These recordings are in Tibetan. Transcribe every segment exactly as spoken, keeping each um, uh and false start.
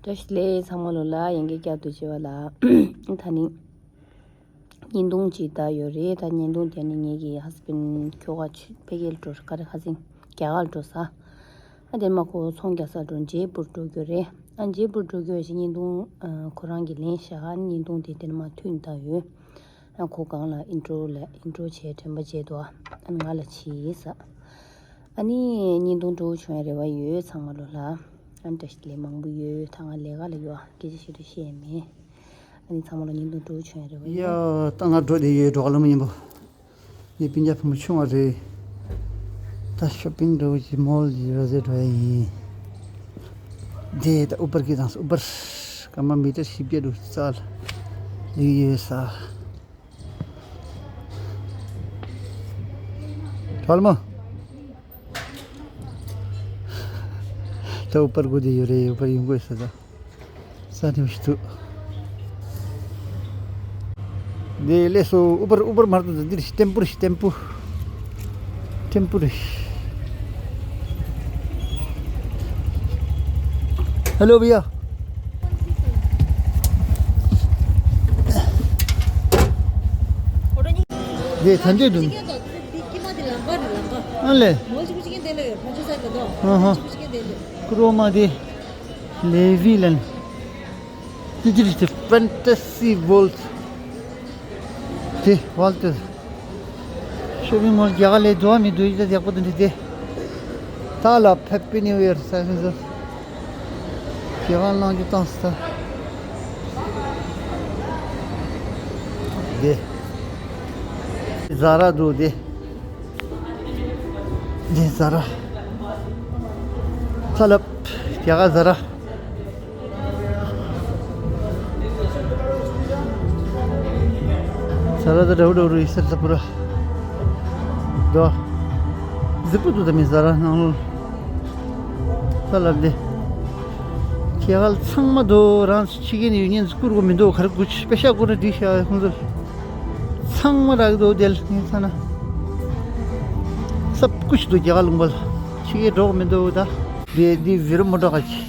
བཀྲ་ཤིས་བདེ་ལེགས་ཚང་མ་ལོ་ལ། ཡིན་གྱི་བསྐྱར་དུ་མཇལ་བ་ལ། ད་ནི་བརྙན་ཐུང་ཅིག་བལྟས་ཡོད་རེད། ད་བརྙན་ཐུང་དེ་ནི་ངེད་ཀྱི་ཧ་སི་བེན་ཁྱོ་ག་ཆུ་ཕ་གིར་འགྲོ་ག་རེ་ཧ་སི་བེན་རྒྱ་གར་འགྲོ་ས། ཨ་དེ་མ་ཁོ་ཚོང་རྒྱག་ས་འགྲོ་འཇེ་པུར་འགྲོ་རྒྱུ་རེད། ཨ་འཇེ་པུར་འགྲོ་རྒྱུ་ཞིག་བརྙན་ཐུང་ཨ་ཁོ་རང་གིས་ལེན་བཞག་ཨ་བརྙན་ཐུང་དེ་དེ་ནི་མ་མཐུད་བལྟས་ཡོད། ཨ་ཁོ་གང་ལ་ཨིན་ཊོ་ལ་ཨིན་ཊོ་བྱས་དྲན་པ་བརྗེད་འདུག་ཨ་ང་ལ་བྱིས་ས། ཨ་ནི་བརྙན་ཐུང་སྤྲོ་བོ་བྱུང་ཡ་རེ་བ་ཡོད་ཚང་མ་ལོ་ལ། ཨ་ནི་བཀྲ་ཤིས་བདེ་ལེགས་མང་པོ་ཡོད། ད་ང་ལས་ཀ་ལ་ཡོད་ཨ་སྐད་ཆ་ཞིག་ཏུ་བཤད་མེད། ཨ་ནི་ཚང་མ་ལོ་བརྙན་ཐུང་སྤྲོ་བོ་བྱུང་ཡ་རེ་བ་ཡོད། ཡ་ད་ང་འགྲོ་བསྡད་ཡོད་འགྲོ་ག་ལ་མི་ཉན་པོ། ངའི་སྤུན་ཀྱག་བུ་མོ་ཆུང་བ་རེད། ད་ཤོ་པིང་འགྲོ་གི་མོལ་གྱི་རོ་ཟེ་འགྲོ་ཡ་ཡིན། དེ་ད་ཨུ་པར་གྱི་དང་ཨུ་པར་སྐར་མ་མི་ཊར་བཞི་བརྒྱ་འགྲོ་རྩ་ལ་ལུས་ཡོད་ས། གྲོལ་མོ། ད་ཨུ་པར་སྒུག་བསྡད་ཡོད་རེད། ཨུ་པར་ཡོང་དགོས་ས་ད། ས་ནས་ཞིག་འདུག་འདི་ལས་སོ་ཨུ་པར་ཨུ་པར་མར་དུ་འདིར་ཤི་ཏེམ་པུ་རེ་ཤི་ཏེམ་པུ། ཏེམ་པུ་རེ་ཤི། ཧེ་ལོ་བྷི་ཡ། འདི་ཐན་ཏེ་དུ། ཨ་ལེ། ཨ་ཧ། ཀྲོ་མ་དེ། ལེ་ཝི་ལན། This is the fantasy world. དེ་ཝལ་ཏེ། ཤོ་པིང་མོལ་རྒྱ་གར་ལས་འགྲོ་བ་མི་འདུག་ཡིད་ཡག་པོ་འདུག་འདི་དེ། ད་ལ་Happy New Year ཟེར་ཟེར། རྒྱ་གར་ནང་གི་ཏང་སི་ད། དེ། ཛ་ར་འདུག་དེ། འདི་ཛ་ར། ཚ་ལབ། རྒྱ་གར་ཛ་ར། ཛ་ར་ད་འདྲ་བོ་འདྲ་བོ་རུ་ཡི་སར་ས་པུ་ར། དོ། གཟིགས་པོ་འདུག་ད་མི་ཛ་ར་ནང་ལོ། ཚ་ལབ་དེ། རྒྱ་གར་ཚང་མ་དོ་རང་ཚོ་ཕྱི་རྒྱལ་ནས་ཡོད་མཁན་ཚོ་བསྐུར་དགོས་མི་འདུག་ག་རེ་དགོས་པེ་ཤ་དགོས་ར་འདི་ཤ་ཁོང་ཚོ། ཚང་མ་རག་འདུག་དེ་ལ་ངས་ཚ་ན། སབ་ཀུ་ཤི་འདུག་རྒྱ་གར་ལུང་པ་ལ། ཕྱི་རྒྱལ་འགྲོ་དགོས་མི་འདུག་ད། དེ་འདི་ཝི་ར་མོ་ཊ་ག་ཅི།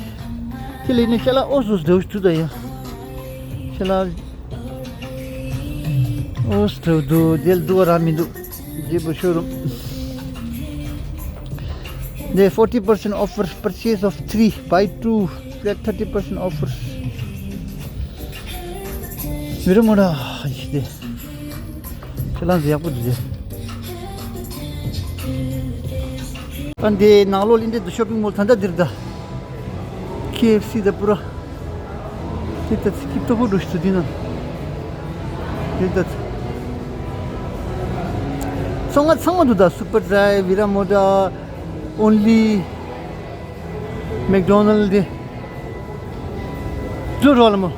དེ་ལས་ནི་ཤ་ལ་ཨོ་སོ་སོ་འདྲ་བོ་ཞིག་འདུག་ད་ཡ། ཤ་ལ་ཨོ་སོ་སོ་འདུག་དེ་ལ་འདུག་ར་མི་འདུག་རྒྱལ་པོ་ཤོ་རུམ། The forty percent offer, purchase of three, buy two, flat thirty percent offer. ཝི་ར་མོ་ཊ་ཞིག་དེ། ཁྱེད་རང་ཚོ་ཡག་པོ་འདུག་ཟེར། ཨ་འདི་ནང་ལོགས་ལ་འདི་འདུག་ཤོ་པིང་མོལ་ད་ལྟ་འདིར་ད། ཁེ་ཨེཕ་སི་ད་པུ་ར། འདི་ད་ཚིག་གི་ལྟོ་གོ་འགྲོ་ཞིག་འདུག་འདི་ན། འདི་ད། ཚོང་ང་ཚང་མ་འདུག་ད་སུ་པར་ཌ་རའི་ཝི་ར་མོ་ཊ་ཨོན་ལི་མེག་ཌོ་ནལ་འདི། འགྲོ་རོགས་ལ་མོ།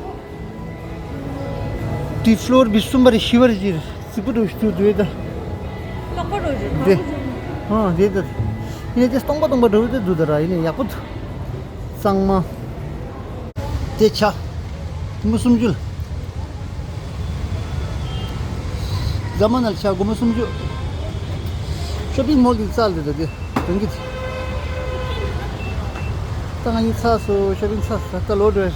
དེ་ཕློར་བི་གསུམ་པ་རེད་བཞི་པ་རེད་ཅེས་རེད་རྫིག་པོ་འགྲོ་ཞིག་འདུག་དེ་ད། སྟོང་པ་འགྲོ་ཞིག་འདི། ཨ་འདི་ད། ཡིན་ནའི་དེ་སྟོང་པ་སྟོང་པ་འགྲོ་དེ་འདུག་ད་ར་ཡིན་ནའི་ཡག་པོ་འདུག་གཙང་མ། དེ་ཆ། སྒོར་མོ་སུམ་ཅུ་ལ། རྫ་མ་ན་ལ་ཆ་སྒོར་མོ་སུམ་ཅུ། ཤོ་པིང་མོལ་གྱི་རྩ་ལ་དེ་ད་དེ། དོན་གྱི་དེ། ད་ང་གཉིས་ཚར་སོང་ཤོ་པིང་ཚར་སོང་ད་ལོག་འགྲོ་ཡ།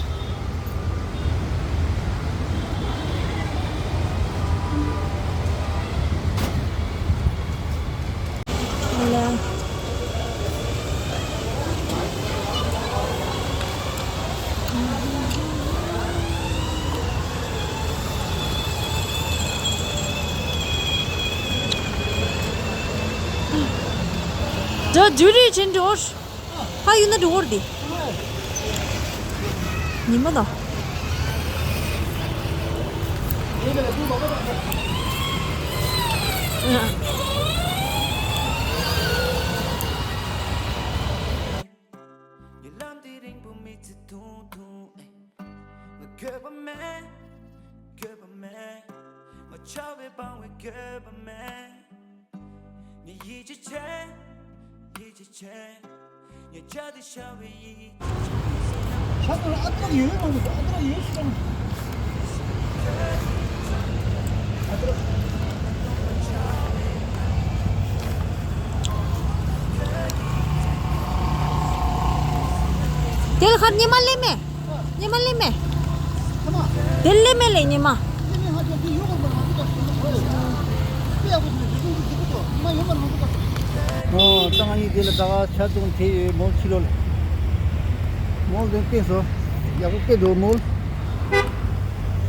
ད་དུ་རི་ཆེན་འགྲོ། ཕ་ཡུལ་ན་འགྲོ་བར་འདི། ཉི་མ་དང་། ཉི་ལམ་དེ་རིང་པོ་མི་ཚེ་ཐུང་ཐུང་། ང་འགྱོད་པ་མེད། འགྱོད་པ་མེད། ང་ཆགས་པའི་སྤང་བའི་འགྱོད་པ་མེད། ངས་ཡིད་ཆེས་བྱེད། ཡིད་ཆེས་བྱེད། ངས་བྱ་དེ་ཤར་བའི་ཡིད་ཆེས་བྱེད། ཤར་དུ་ཨ་ཏྲ་ཡོད་མང་གི་ཨ་ཏྲ་ཡོད་ཤི་ཀྱང་། ཨ་ཏྲ། དེ་ལ་ཁར་ཉི་མ་ལེན་མེད། ཉི་མ་ལེ་མེ། དེ་ལེ་མེ་ལེ་ཉི་མ། ཨོ་ད་ང་གཉིས་དེ་ལ་ད་ག་ཆ་ཚང་དེ་ཡོད་མོལ་ཕྱི་ལོགས་ལ། མོལ་དེ་སྟེང་སོ། ཡག་པོ་སྐད་འདུག་མོལ།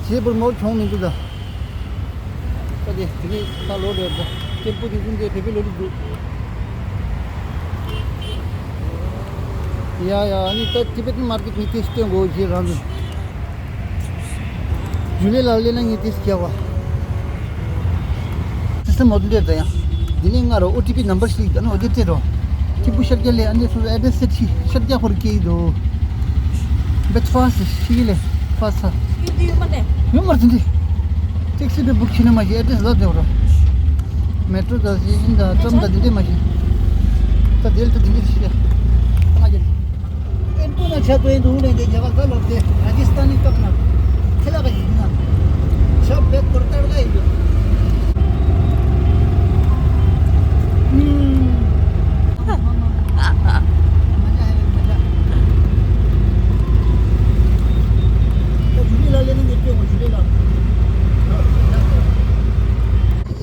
བྱས་པར་མོལ་གྱོང་མི་འདུག་ད། ད་དེ་དེ་རིང་ད་ལོ་རེད་ད། ཀེམ་པོ་དེ་ཚོ་འདི་བོད་པའི་ལོ་རེད་འདུག་ཡ་ཡ་ཨ་ནི་ད་ཊི་བེ་ཊན་མར་ཀེ་ཊི་ནི་དེ་སྟོན་དགོས་ཞེས་རང་དུ། ཇུ་ལེ་ལགས་ལས་ན་ངས་དེ་སྐྱེ་བ། སི་སི་མོ་དུ་འདྲེ་ད་ཡང་། འདི་ནས་ང་རོ་ཨོ་ཊི་པི་ནམ་བར་ཞིག་ཨ་ནི་ཨོ་དེ་སྟེ་རོ། ཐིབ་པུ་ཤར་རྒྱ་ལས་ཨ་ནི་སོ་ཨེ་ཌེ་སི་སེ་ཊི་ཤར་རྒྱ་ཧོར་སྐྱེ་ཡི་དོ། བེད་ཕ་སི་ཤི་ལེ་ཕ་ས། ཡོད་མ་རེད། ཡོད་མ་རེད་འདི། ཊེག་སི་བེད་བུག་ཁྱི་ནི་མ་ཤི་ཨེ་ཌེ་སི་ལ་དེ་བ་རོ། མེ་ཊོ་དང་སི་ཤིན་དང་ཊམ་དང་འདི་འདྲས་མ་ཤི། ད་དེ་ལ་ད་འདི་འདྲས་ཤི། ང་རྒྱལ། ཨེ་ཏོ་ན་ཆ་ཏོ་ཨེ་འདུག་ནས་དེ་རྒྱ་གར་ད་ལོག་སྟེ་ར་ཇི་སྟན་ནི་སྐབས་ན་ཁེ་ལ་ག་ཡིན་ན་ཆ་བེད་ཀོར་ཏར་ག་ཡིན་ཡོད།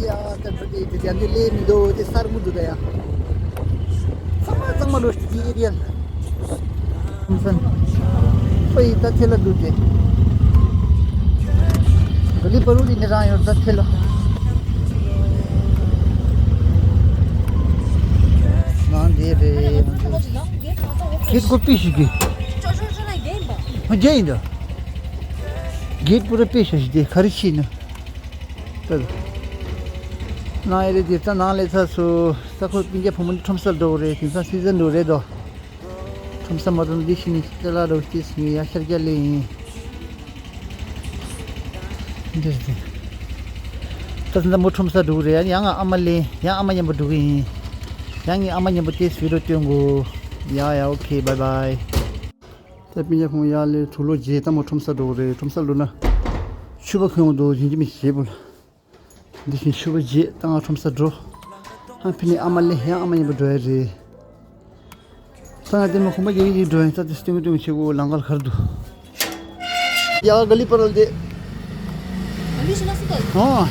ཡ་ད་འགྲོ་དེ་དེ་ཡང་དེ་ལས་མི་འདུག་དེ་གསར་མོ་འདུག་ད་ཡ། ཚང་མ་ཚང་མ་ལོ་ཞིག་གི་ཨེ་རི་ཡ། ཁམས་སན། ཨོ་ཡི་ད་ཐེ་ལ་འདུག་དེ། ག་ལི་པ་རུ་རི་ནི་རང་ཡོད་ད་ཐེ་ལ། ནང་དེ་རེད། གེད་ཀོ་པི་ཞིག་གི། ཧ་རྒྱ་ཡིན་ད། གེད་པུ་ར་པི་ཞིག་དེ་ག་རེ་ཕྱིན་ནི། ད། ནང་ཨེ་རེད་དེ་ད་ནང་ལས་ཚ་སུ། ད་ཁོ་སྤུན་ཀྱག་བུ་མོ་ཁྲོམ་སར་འགྲོ་གི་རེད། དེང་སང་སི་ཛན་འགྲོ་རེད་དོ། ཁྲོམ་ས་མ་གཏོགས་འདི་ཕྱི་ནས་ཅི་ལ་རོ་སྐྱེས་སུ་ཡ་ཤར་རྒྱ་ལེ་ཡིན། འདིར་འདི། ད་ཟིན་ད་མོ་ཁྲོམ་ས་འགྲོ་གི་རེད། ཡང་ང་ཨ་མ་ལེ་ཡང་ཨ་མ་མཉམ་པོ་འགྲོ་གི་ཡིན། ཡང་ངའི་ཨ་མ་མཉམ་པོ་སྐྱེས་སུ་ཡོད་དོན་གོ། ཡ་ཡ་ཨོ་ཁེ་བའི་བའི། ད་སྤུན་ཀྱག་ཁོང་ཡ་ལེ་གྲུ་ལོ་རྗེས་ད་མོ་ཁྲོམ་ས་འགྲོ་གི་རེད། ཁྲོམ་ས་འགྲོ་ན་ཆུ་བ་ཁོན་འོང་དོ་ཡིན་གྱི་མི་ཞེ་པོ་ལ། འདི་བཞིན་ཆུ་བ་རྗེས་ད་ང་ཁྲོམ་ས་འགྲོ། ཧང་ཕི་ནི་ཨ་མ་ལེ་ཡང་ཨ་མ་མཉམ་པོ་འགྲོ་ཡ་རེད། ད་ང་དེ་མ་ཁོམ་པ་རྒྱག་གི་འགྲོ་ཡིན། ད་དེ་སྟོན་གི་སྟོན་གི་ཆེ་གོ་ལང་ཀར་གར་འདུག་ཡ་ག་ལི་པར་ལ་དེ། ཨོ།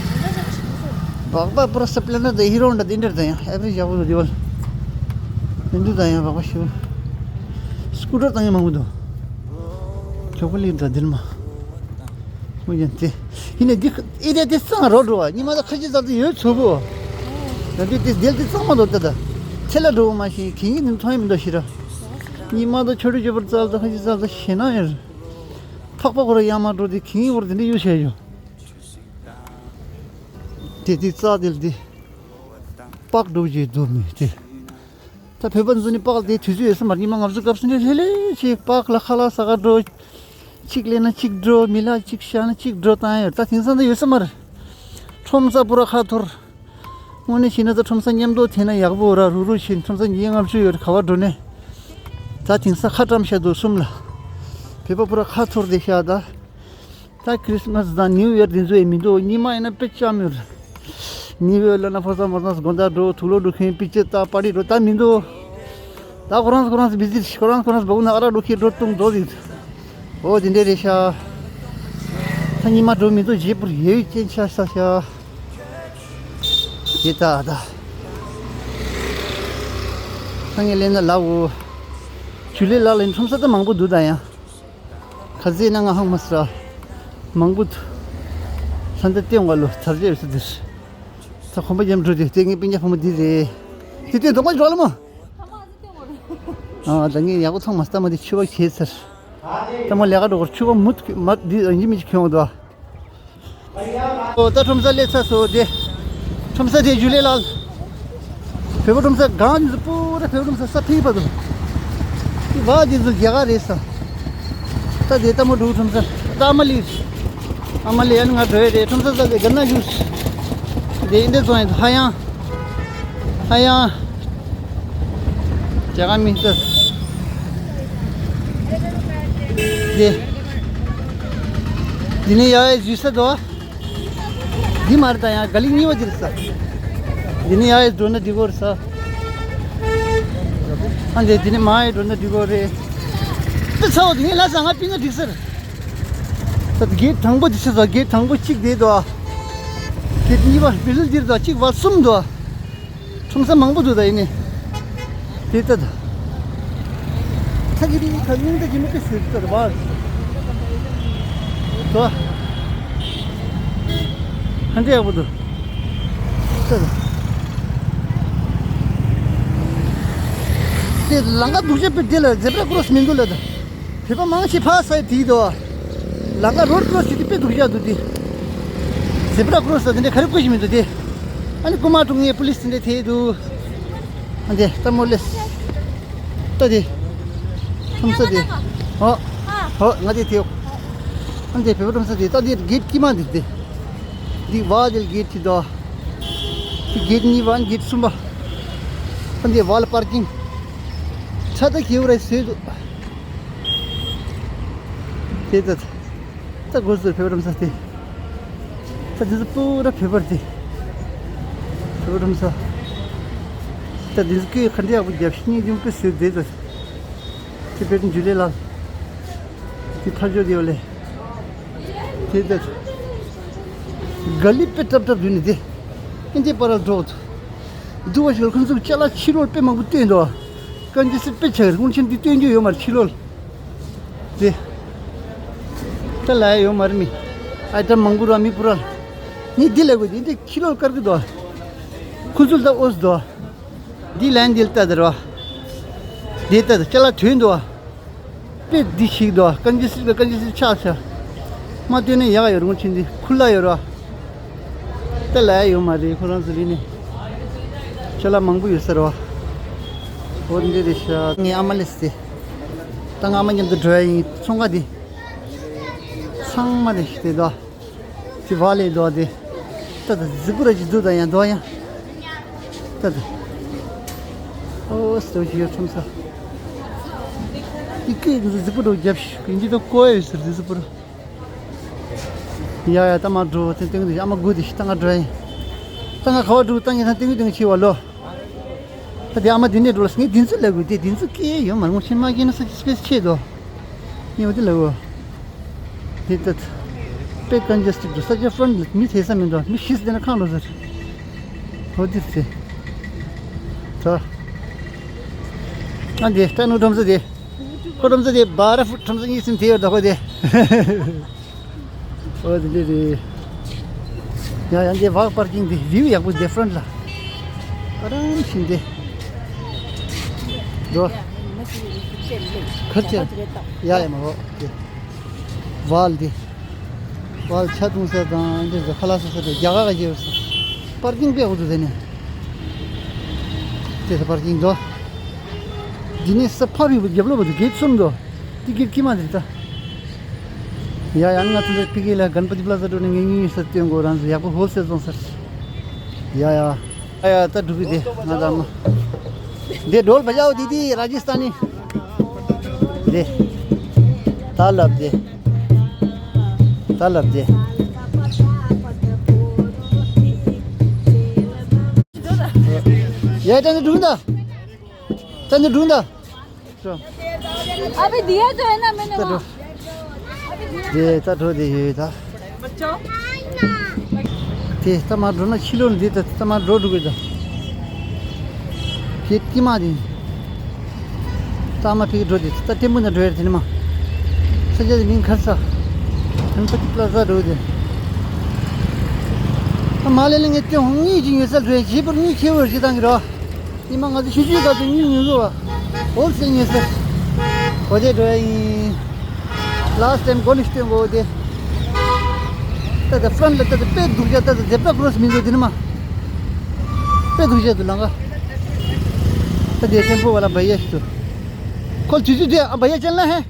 བག་བག་པུ་ར་སི་པི་ལེན་ཌར་དེ་ཧི་རོ་འདྲ་དེ་འདྲ་དེ་ཡང་ཨེ་བ་རེ་ཇི་ཡག་པོ་འདུག་དེ་བ་ལ། མི་འདུག་ད་ཡང་བག་པ་ཞུ། སྐུ་ཊར་བཏང་ཡ་མང་པོ་འདུག་ཇོ་ཀོ་ལི་འདྲ་དེ་མ། མོ་ཡན་དེ། ཡིན་ནས་འདི་ཨི་རེད་དེ་གཙང་རོ་འགྲོ་བ་ཉི་མ་ད་ཁ་ཆེ་ཙག་ཙིག་ཡོད་ཚོ་བོ། ད་འདི་དེ་དེ་དེ་གཙང་མ་འདུག་ད་ད། ཚེ་ལ་འགྲོ་བ་མ་ཤེས་གི་ཡིན་མཐོང་ཡ་མི་འདུག་ཤི་ར། ཉི་མ་ད་ཆོ་འཕྲུལ་ཆོས་པར་ཙག་ད་ཁ་ཆེ་ཙག་ད་ཤེས་ན་ཡར། ཕག་པ་ཁོ་ར་ཡང་མ་འགྲོ་དེ་གི་ཡིན་བར་དེ་འདྲ་ཡོད་བྱས་ཡོད། དེ་དེ་ཙག་དེ་ལ་དེ། པགས་འགྲོ་བྱས་འདུག་མི་དེ། ད་བོད་པ་ཚོ་ནི་པགས་དེ་དུས་ཚོད་ཡོད་ས་མ་རེད། ཉི་མ་ལྔ་བཅུ་སྐབས་སུ་ནི་ལྷེ་ལྷེ་ཞིག་པགས་ལ་ཁ་ལག་ཟ་ག་འགྲོ། གཅིག་ལེན་ན་གཅིག་འགྲོ། མི་ལ་གཅིག་བཞག་ན་གཅིག་འགྲོ་བཏང་ཡོད། ད་དེང་སང་ད་ཡོད་ས་མ་རེད། ཁྲོམ་ས་པུ་ར་ཁ་འཐོར། དངོས་གནས་བྱས་ན་ད་ཁྲོམ་ས་མཉམ་དུ་འཐེན་ན་ཡག་པོ་ར། རུག་རུག་བྱས་ཁྲོམ་ས་ཉིན་ལྔ་བཅུ་ཡོད་རེད། ག་བ་འགྲོ་ནས། ད་དེང་སང་ཁ་བཀྲམ་བཞག་འདུག་གསུམ་ལ། བོད་པ་པུ་ར་ཁ་འཐོར་དེ་ཤ་ད། ད་ཁྲིས་མས་དང་ནིའུ་ཡར་དེ་ཚོ་ཡི་མི་འདུག་ཉི་མ་ཡིན་ན་དཔེ་ལྕམ་ཡོད་རེད། ནིའུ་ཡར་ལ་ན་ཕོ་ས་མོ་ས་དགོང་དག་འགྲོ། དུག་ལོག་འགྲོ་མཁན་པི་ཅི་ད་པ་རི་འགྲོ་ད་མི་འདུག་ད་ཁོ་རང་ཁོ་རང་བི་ཟི་ཁོ་རང་ཁོ་རང་སྦ་ན་ཨ་ར་འགྲོ་ཁྱེད་འགྲོ་ཏུང་འགྲོ་ཟིག་ཨོ་དེ་འདྲས་རེད་ཤག་ད་ཉི་མ་འགྲོ་མི་འདུག་བརྗེད་པར་ཡོད་ཅན་ཆ་ས་ཤག་དེ་ད་ད་ད་ངས་ལེན་ན་ལབ་འོ། ཇུ་ལེ་ལགས་ལ་ཁྲོམ་ས་ད་མང་པོ་འདུག་ད་ཡང་། ཁ་ཟས་ན་ང་ཧང་མ་སྲ། མང་པོ་འདུག་ལྷ་འདྲེ་སྟེང་བ་ལོ་ཚར་རྗེས་སུ་འདིར། ད་ཁོམ་པ་རྒྱབ་འགྲོ་དེ་ལྟས་ངན་སྤུན་ཀྱག་ཕོ་མོ་འདི་རེད། དེ་ལྟས་རྡོག་མ་འཇོག་ལ་མོ། ཨ་ད་ངས་ཡག་པོ་ཚང་མ་ལྟ་མ་དེ་ཆུ་བ་ཁྱེད་ཚར། ལྟ་མ་ལས་ཀ་འགྲོ་གར་ཆུ་བ་མུ་མ་འདི་ཡིན་མི་ཁྱོད་འདུག་ཨོ་ད་ཁྲོམ་ས་སླེབས་ཚར་སོང་དེ། ཁྲོམ་ས་དེ་ཇུ་ལེ་ལགས། བོད་པ་ཁྲོམ་ས་སྒང་འདི་ཚོ་པུ་ར་བོད་པ་ཁྲོམ་ས་ས་ཕིང་བ་དང་། དེ་བ་འདི་ཚོ་རྒྱ་གར་རེད་ས། ད་དེ་ལྟ་མོ་འགྲོ་ཁྲོམ་ས་ད་ཨ་མ་ལི། ཨ་མ་ལི་ཡ་ནི་ང་འགྲོ་ཡ་རེད། ཁྲོམ་ས་ས་དེ་ག་ན་ཞུ། དེ་འདི་ཚོ་ཡིན་ཧ་ཡང་། ཧ་ཡང་། རྒྱ་གར་མི་ཚོ། དེ། འདི་ནས་ཡར་ཡར་འཛུལ་ས་དོ། འདི་མ་རེད་ད་ཡང་ག་ལི་གཉིས་པ་འདི་རེད་ས། འདི་ནས་ཡར་ཡར་འགྲོ་ན་འགྲིག་གོ་རེད་ས། ཨ་འདི་འདི་ནས་མར་ཡར་འགྲོ་ན་འགྲིག་གོ་རེད། དཔེ་ཚ་བོ་འདི་ངས་ལ་ས་ང་པི་ན་འགྲིག་ས་རེད། ད་གེ་ཊི་དང་པོ་དེ་ཆ་ཚང་། གེ་ཊི་དང་པོ་གཅིག་དེ་འདུག་ཨ། གེ་ཊི་གཉིས་པ་མི་ལ་འདིར་འདུག་ཨ། གཅིག་པ་གསུམ་འདུག་ཨ། ཁྲོམ་ས་མང་པོ་འདུག་ད་ཡིན་ནི། དེ་ལྟ་ད། ཚ་གི་རིགས་ཁ་སྙིང་རྗེ་མི་དེ་ཟེར་ལྟ་ད་བ། དོ། ཧན་དེ་ཡག་པོ་འདུག་ལྟ་ད། དེ་ལམ་ཁ་སྡུག་ཅག་པས་དེ་ལ་ཛེ་བྷ་ར་ཀོ་རོ་སི་མི་འདུག་ལ་ད། བོད་པ་མང་ཆེ་ཕ་ས་དེ་དོ། ལམ་ཁ་རོཌ་ཀོ་རོ་སི་དེ་དཔེ་སྡུག་ཅག་འདུག་དེ། ཛེ་བྷ་ར་ཀོ་རོ་སི་དེ་འདྲ་ག་རེ་བཀོད་ཀྱི་མི་འདུག་དེ། ཨ་ནི་རྐུ་མ་དཀྲུག་མཁན་པུ་ལིས་དེ་འདྲ་དེ་འདུག་ཨ་འདི་ལྟ་མོ་ལེས། ལྟ་དེ། ཁྲོམ་ས་དེ། ཨོ། ཨོ་ང་དེ་དེ། ཨ་འདི་བོད་པ་ཁྲོམ་ས་དེ། ལྟ་དེ་གེ་ཊི་དཀྱིལ་མ་འདི་དེ། འདི་བ་དེ་གེ་ཊི་དེ་དོ། དེ་གེ་ཊི་གཉིས་པ། ཨ་ནི་གེ་ཊི་གསུམ་པ། ཨ་འདི་བ་ལ་པར་ཀིང་། ཁྲ་ད་ཁེ་བ་རེ་སོས་འདུག་དེ་ལྟ་ད། ད་སྒོ་ཟུར་བོད་པ་ཁྲོམ་ས་དེ། ད་འདི་ཚོ་པུ་ར་བོད་པ་རེད་དེ། བོད་པ་ཁྲོམ་ས། ད་འདི་ཚོ་སྐད་ཁ་འདྲ་ཡག་པོ་རྒྱབ་ཤིང་ཉིན་རྒྱུན་དཔེ་བཟོས་བསྡད་ད། དེ་བོད་དུ་འཇུ་ལེ་ལ། དེ་ཐར་ཇོ་དེ་ཡོད་ལེ། དེ་ད། ག་ལི་དཔེ་ཏྲབ་ཏྲབ་འདུག་ནི་དེ། ཨིན་དེ་པ་ར་འགྲོ་འདུག་བ་ཞིག་ཁོང་ཚོ་ཅ་ལག་ཕྱི་ལོགས་དཔེ་མང་པོ་བསྟན་འདུག་ཀན་ཇི་སི་དཔེ་ཆེ་རིང་ཆེན་འདི་སྟོན་རྒྱུ་ཡོད་མ་རེད་ཕྱི་ལོགས། དེ། ད་ལ་ཡ་ཡོད་མ་རེད་མི། ཨའི་ཊམ་མང་པོ་ར་མི་པུ་ར། ངས་འདི་ལས་དགོས་འདི་འདི་ཁྱི་ལོར་དཀར་གི་འདུག་ཁུ་ཚུལ་ད་ཨོས་འདུག་འདི་ལན་འདི་ལྟ་དེ་ར། འདི་ལྟ་དེ་ཅ་ལག་ཐོན་འདུག་དཔེ་འདི་ཞིག་འདུག་ཀན་ཇི་སི་ཀན་ཇི་སི་ཆག་ཆག་མ་སྟོན་ནས་ཡག་ཡོད་རུང་ཕྱིན་འདི་ཁུ་ལ་ཡོད་ར། ད་ལ་ཡ་ཡོད་མ་རེད་ཁོ་རང་ཚོ་ལི་ནས། ཅ་ལག་མང་པོ་ཡོད་ས་ར། འོ་འདི་རེད་ཤག་ངའི་ཨ་མ་ལས་སི། ད་ང་ཨ་མ་མཉམ་དུ་འགྲོ་ཡ་ཡིན། ཚོང་ཁང་འདི། ཚང་མ་ནས་ཤི་དེ་དོ། དེ་བ་ལས་དོ་དེ། ད་ད་གཟིགས་པོ་ར་ཅི་འདུག་ད་ཡང་དོ་ཡང་། ད་ད། ཨོ་སྟོ་ཞིག་ཡོད་ཁྲོམ་ས། དེ་སྐད་གཟིགས་པོ་ར་རྒྱབ་ཤིག་ཡིན་གྱི་དོ་ཀོ་ཡོད་ཟེར་གཟིགས་པོ་ར། ཡ་ཡ་ད་མ་འགྲོ་དེ་སྟེང་དུ་ཨ་མ་སྒུག་དེ་ཤི་ད་ང་འགྲོ་ཡིན། ད་ང་ག་བ་འགྲོ་ད་ངས་ད་སྟེང་དུ་སྟེང་ཆེ་བ་ལོ། ད་དེ་ཨ་མ་དེ་ནས་འགྲོ་ལ་ངས་དེ་ཚོ་ལབ་དགོས་དེ་དེ་ཚོ་སྐད་ཡོད་མ་རུང་ཕྱིན་མ་སྐྱེས་ན་ས་ཆ་སི་པེ་སི་ཆེ་དོ། ངས་འོ་དེ་ལབ་དགོས། དེ་ད་དཔེ་ཀན་ཇེ་སི་ཊེཌ་འདུག་ས་ཆ་ཧྥྲན་ལི་མི་ཐེ་ས་མི་འདུག་མི་ཤི་སྟེ་ན་ཁང་འགྲོ་ཟེར། འོ་དེ་ཚེ། ད། ཨ་འདི་ད་ནུ་ཁྲོམ་ས་དེ། ཁོ་ཁྲོམ་ས་དེ་བ་ར་ཧྥུ་ཁྲོམ་ས་གཉིས་སུམ་དེ་ཡོད་ད་ཁོ་དེ། ཨོ་དེ་འདྲ་རེད། ཡ་ཡ་འདི་བག་པར་ཀིང་འདི་བིའུ་ཡག་པོ་འདི་ཧྥྲན་ལ། ཨ་རམ་ཤིང་འདི། འགྲོ། ཁར་ཅན། ཡ་ཡ་མ་འོ་དེ། ཝལ་འདི། ཝལ་ཆ་བཏུང་ས་དང་འདི་ཚོ་ཁ་ལག་ཟ་ས་དེ་རྒྱ་གར་ག་ཞེས་པར་ཀིང་དཔེ་འོ་དུ་དེ་ནས། དེ་ཚོ་པར་ཀིང་འགྲོ། འདི་ནས་ས་ཕ་རུ་རྒྱབ་ལོགས་པ་དེ་གེ་ཊི་གསུམ་འགྲོ། དེ་གེ་ཊི་དཀྱིལ་མ་དེ་ད། ཡ་ཡ་ང་ཚོ་འདི་ཕ་གི་ལ་གན་པ་ཏི་པ་ལ་ཟ་འགྲོ་ནས་ངས་ཉིན་ཡོད་ས་སྟོན་དགོས་རང་ཚོ་ཡག་པོ་ཧོལ་སེལ་བཙོང་ས། ཡ་ཡ། ཡ་ཡ་ད་འགྲོ་གི་དེ་ང་ད་མ། དེ་ཌོལ་བ་ཇའོ་དི་དི་ར་ཇི་སྟ་ནི། དེ། ད་ལབ་དེ། ད་ལབ་དེ། ཡ་ད་འགྲོ་གི་ད། ད་འགྲོ་གི་ད། अभी दिया जो है ना मैंने वहाँ। दे ता रो दे ये ता। बच्चों। दे ता मार रो ना छिलो दे ता ता मार रो रो दा। के की मारी। ता मा फिर रो दे ता टेम्पो ना ड्राइवर थे ना मा। सजा दे मिन खर्चा। हम तो कितना सा रो दे। हम माले लेंगे तो हम नहीं जिंगे सल रे जी पर नहीं खेवर जी तंग रो। ཉི་མ་ང་ཚོ་ཆུ་ཆུའི་སྐབས་སུ་དངུལ་ཉོ་གི་བ། ཧོལ་སེལ་ཉོས་ཟེར། གོ་དེ་འགྲོ་ཡ་ཡིན། ལ་སི་ཊེམ་གོ་ནི་སྟོན་གོ་དེ། ད་ད་ཧྥྲན་ལ་ད་ད་དཔེ་སྡུག་ཅག་ད་ད་ཛེབ་ར་ཀོ་རོ་སི་མི་འདུག་དེ་ནི་མ། དཔེ་སྡུག་ཅག་འདུག་ལང་ཀ། ད་དེ་ཐེམ་པོ་བ་ལ་བ་ཡ་ཞིག་ཏུ། ཁོ་ཆུ་ཆུ་དེ་ཨ་བ་ཡ་ཅན་ལ་ཧེ།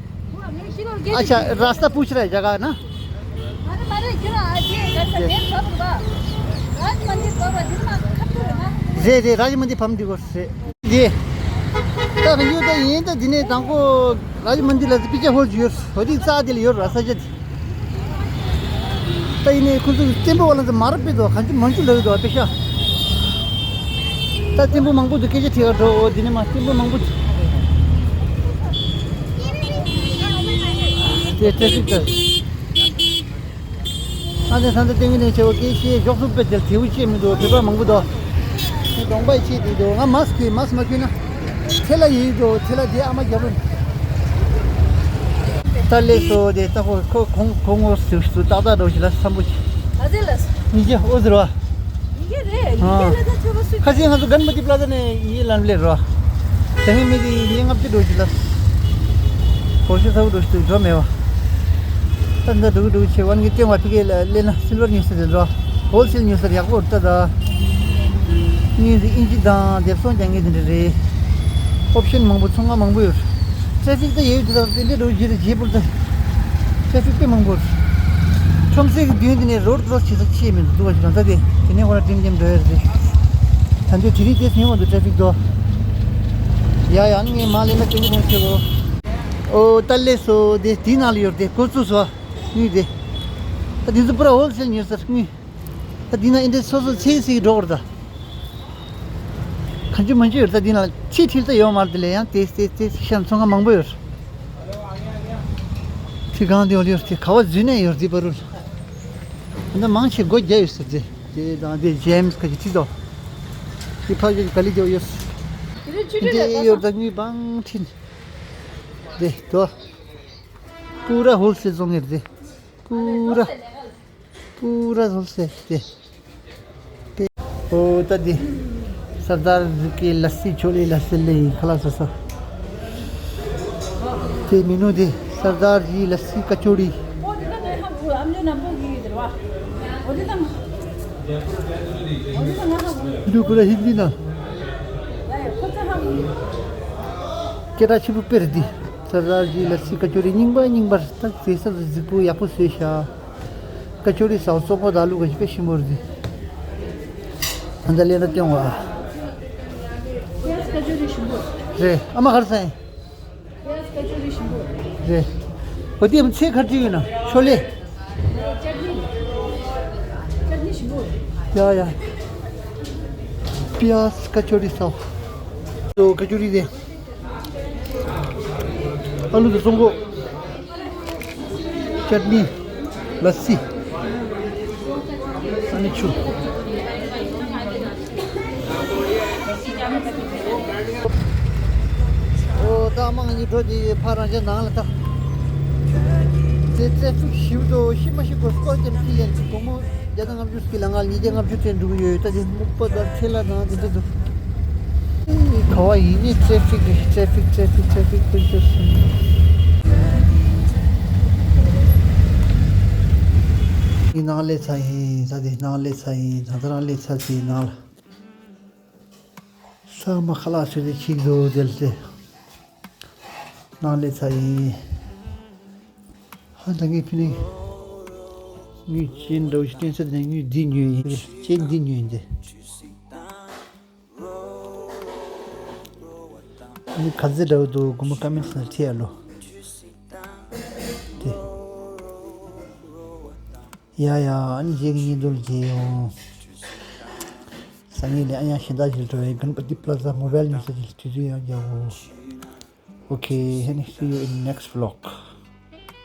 अच्छा, रास्ता पूछ रहा है जगह ना। अरे, मारे क्यों ना, आज ये घर से ये। देर सब हुआ। राज मंदिर पर हुआ, जितना खत्म हुआ। रे, रे, राज मंदिर फम दिगो से। ये। तब यू तो ये तो दिने तांको राज मंदिर ला पीछे हो जियो, होदी सा दिल यो रास्ता जद। त यिनी कुछ टेम्पो वाला त मार पे दो, खांची मंचू लगे दो, पेशा। त टेम्पो मंगपो दुके जे ठेका दो, ओ दिने मा टेम्पो मंगपो। ये ट्रैफिक त। ཨ་ནེ་ཐང་དུ་ཏིང་ངེ་ནས་ཆེ་བོ་སྐད་ཤེས་འཇོག་ཐུབ་པའི་དེར་ཐེའུ་ཅེས་མི་འདུག་བོད་པ་མང་པོ་འདུག་དེ་གདོང་པའི་ཆེད་དེ་འདུག་ང་མཱ་སི་ཁུ་མཱ་སི་མ་ཁུ་ན། ཚེ་ལ་ཡིན་འདུག་ཚེ་ལ་དེ་ཨ་མ་རྒྱབ་རུ། ད་ལས་སོ་དེ་ད་ཁོ་ཁོ་ཁོང་ཁོ་ངོ་ཟིག་སུ་ཏག་ཏག་འགྲོ་ཞིག་ལ་བསམ་པོ་ཆེ། ཨ་ཙེ་ལ། ཉིས་བརྒྱ་ཨོ་ཟེར་བ། ཡིན་གྱི་རེད། ཡིན་གྱི་ལ་ད་ཁྱོད་པ་སུ། ཁ་སང་ང་ཚོ་གན་པ་ཏི་པ་ལ་ཟ་ནས་ཡིན་ལམ་ལས་རོ། དེ་ནས་མི་དེ་ཡིན་ལྔ་བཅུ་འགྲོ་ཞིག་ལ། གོ་ཤེས་ཚ་བོ་འགྲོ་ཞིག་འགྲོ་མེད་བ། ད་འདི་འགྲོ་གི་འགྲོ་གི་ཆེ་བ་ནི་ལྟེ་བ་ཕི་གེ་ལ་ལེ་ན་སིལ་ཝར་ཉོས་ས་དེ་རོ། ཧོལ་སེལ་ཉོས་ས་ཡག་པོ་ལྟ་ད། ངས་ཟི་ཨིན་ཇི་དང་དེབ་སོང་ཀྱང་ངས་དེ་འདྲ་རེད། ཨོབ་ཤན་མང་པོ་ཚོང་ཁང་མང་པོ་ཡོད། ཏྲེ་ཕིག་ད་ཡོད་དུས་ད་དེ་འདྲའི་འགྲོ་རྒྱུ་རེད་རྗེས་པོར་ད། ཏྲེ་ཕིག་དཔེ་མང་པོ་རེད། ཁྲོམ་སའི་གི་མདུན་དེ་ནས་རོ་ཌི་ཀོ་སི་བྱེད་ས་ཆེ་མི་འདུག་བ་ཞིག་ལ་ད་དེ་དེ་ནས་ཁོ་ར་ཀྲིམ་ཀྲིམ་འགྲོ་ཡ་རེད། ད་འདི་དེ་རིང་དེ་སྙིང་བ་འདུག་ཏྲེ་ཕིག་དོ། ཡ་ཡ་ནི་ངས་མ་ལེན་ན་ཀྲིམ་ཀྲིམ་ཆེ་གོ། ཨོ་ད་ལས་སོ་དེ་དེའི་ནང་ལ་ཡོད་དེ་ཀོ་ཙུ་སོ། ངས་དེ། ད་དེ་ཚོ་པུ་ར་ཧོལ་སེལ་ཉོས་ས་ངས། ད་འདི་ན་ཨིན་དེ་སོ་སོ་ཚེ་ཚེ་འགྲོ་བར་ད། གང་ཅི་མང་ཅི་ཡོད་ད་འདི་ན་ཚེ་ཁྲིལ་ད་ཡོད་མ་རེད་དེ་ལས་ཡང་དེ་དེ་དེ་ཤམ་ཚོང་ཁང་མང་པོ་ཡོད། དེ་གང་དེ་ཡོད་དེ་ག་བ་འཛུལ་ནས་ཡོད་དེ་པ་རུ། ད་མང་ཆེ་སྒོ་རྒྱ་ཡོད་ཟེར་དེ་དེ་དང་དེ་ཇེམ་སི་ཁ་ཅིག་ཁྲིད་དོ། དེ་ཕ་གི་ག་ལི་རྒྱ་ཡོད། དེ་ཡོད་ད་དངུལ་བང་ཁྲིད། དེ་དོ། པུ་ར་ཧོལ་སེལ་བཙོང་ངེར་དེ། པུ་ར། པུ་ར་ཧོལ་སེལ་དེ། ཨོ་ད་དེ། སར་དར་ཇི་ཀི་ལ་སི་ཆོ་ལེ་ལ་སི་ལེ་ཁ་ལ་ས་ས། དེ་མི་ནུ་དེ། སར་དར་ཇི་ལ་སི་ཀ་ཅོ་རི། འདི་པུ་ར་ཧིན་དི་ན། སྐད་གྲགས་ཆེན་པོ་དཔེ་རེད་འདི། སར་དར་ཇི་ལ་སི་ཀ་ཅོ་རི་རྙིང་པ་རྙིང་པར་ད་བཟོས་ས་གཟིགས་པོ་ཡག་པོ་བཟོས་ཤག་ཀ་ཅོ་རི་ཟ་བ་བཙོག་པ་དང་ལུག་ག་ཞིག་དཔེ་ཞིམ་པོ་རེད། ད་ལྟ་ལས་ན་སྟོན་བ། རེད་ཨ་མ་གར་སང་། རེད། འོ་དེ་ཚེ་གར་ཅི་ཡོད་ན་ཤོ་ལེ། ཡ་ཡ། པིའ་ཀ་ཅོ་རི་ཟ་བ། ཀ་ཅོ་རི་དེ། ཨ་ལུ་དང་སོང་གོ། ཅཊ་ནི། ལ་སི། ཨ་ནི་ཆུ། ཨོ་ད་མང་གཉིས་འགྲོ་དེ་ཕ་རང་ཅག་ནང་ལ་ད། དེ་ཏྲེ་ཕིག་ཞིབ་ཏུ་ཤི་མ་ཤི་གོ་སྐོར་ཀྱང་ཅི་ཡན་ཅི་གོ་མོ། བརྒྱ་དང་ལྔ་བཅུ་ཀི་ལ་ང་ཉིས་བརྒྱ་ལྔ་བཅུ་ཙམ་འགྲོ་གི་ཡོད། ད་དེ་སྨུག་པ་དང་ཚེ་ལ་དང་དེ་འདྲ་འདུག་ག་བ་ཡིན་ནི་ཏྲེ་ཕིག་རེད། ཏྲེ་ཕིག་ཏྲེ་ཕིག་ཏྲེ་ཕིག་ཀུན་སྤྱོད་སུ། ཡིན་ནང་ལས་ཚ་ཡིན། ད་དེ་ནང་ལས་ཚ་ཡིན། ད་ད་རང་ལས་ཚ་ཅི་ནང་ལ། ས་མ་ཁ་ལག་ཚོས་དེ་ཆིག་འདུག་དེ་ལ་དེ། ནང་ལས་ཚ་ཡིན། ཧ་ད་ངས་ཕི་ནས། དངུལ་ཅན་འདྲ་བོ་ཞིག་སྟོན་ས་དེ་ནས་དངུལ་འདི་ཉོས་ཡིན། ཅན་འདི་ཉོས་ཡིན་ཏེ། ཨ་ནི་ག་ཚོད་འདྲ་བོ་འདུག་དགོངས་པ་ཀ་མེན་ཊི་ནང་བྲིས་ཨ་ལོ། དེ། ཡ་ཡ་ཨ་ནི་རྗེས་ཀྱི་བརྙན་ཐུང་ལ་མཇལ་ཡོང་། སང་ཉིན་ལས་ཨ་ཡང་གཞན་དག་ཞིག་འགྲོ་བའི་གན་པ་ཏི་པ་ལ་ཛ་མོ་བལ་ཉོ་ས་ཅིག་ལ་དུས་ཚོད་ཡང་རྒྱག་གོ། Okay, and see you in next vlog.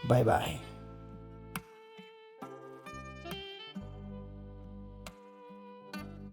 Bye bye.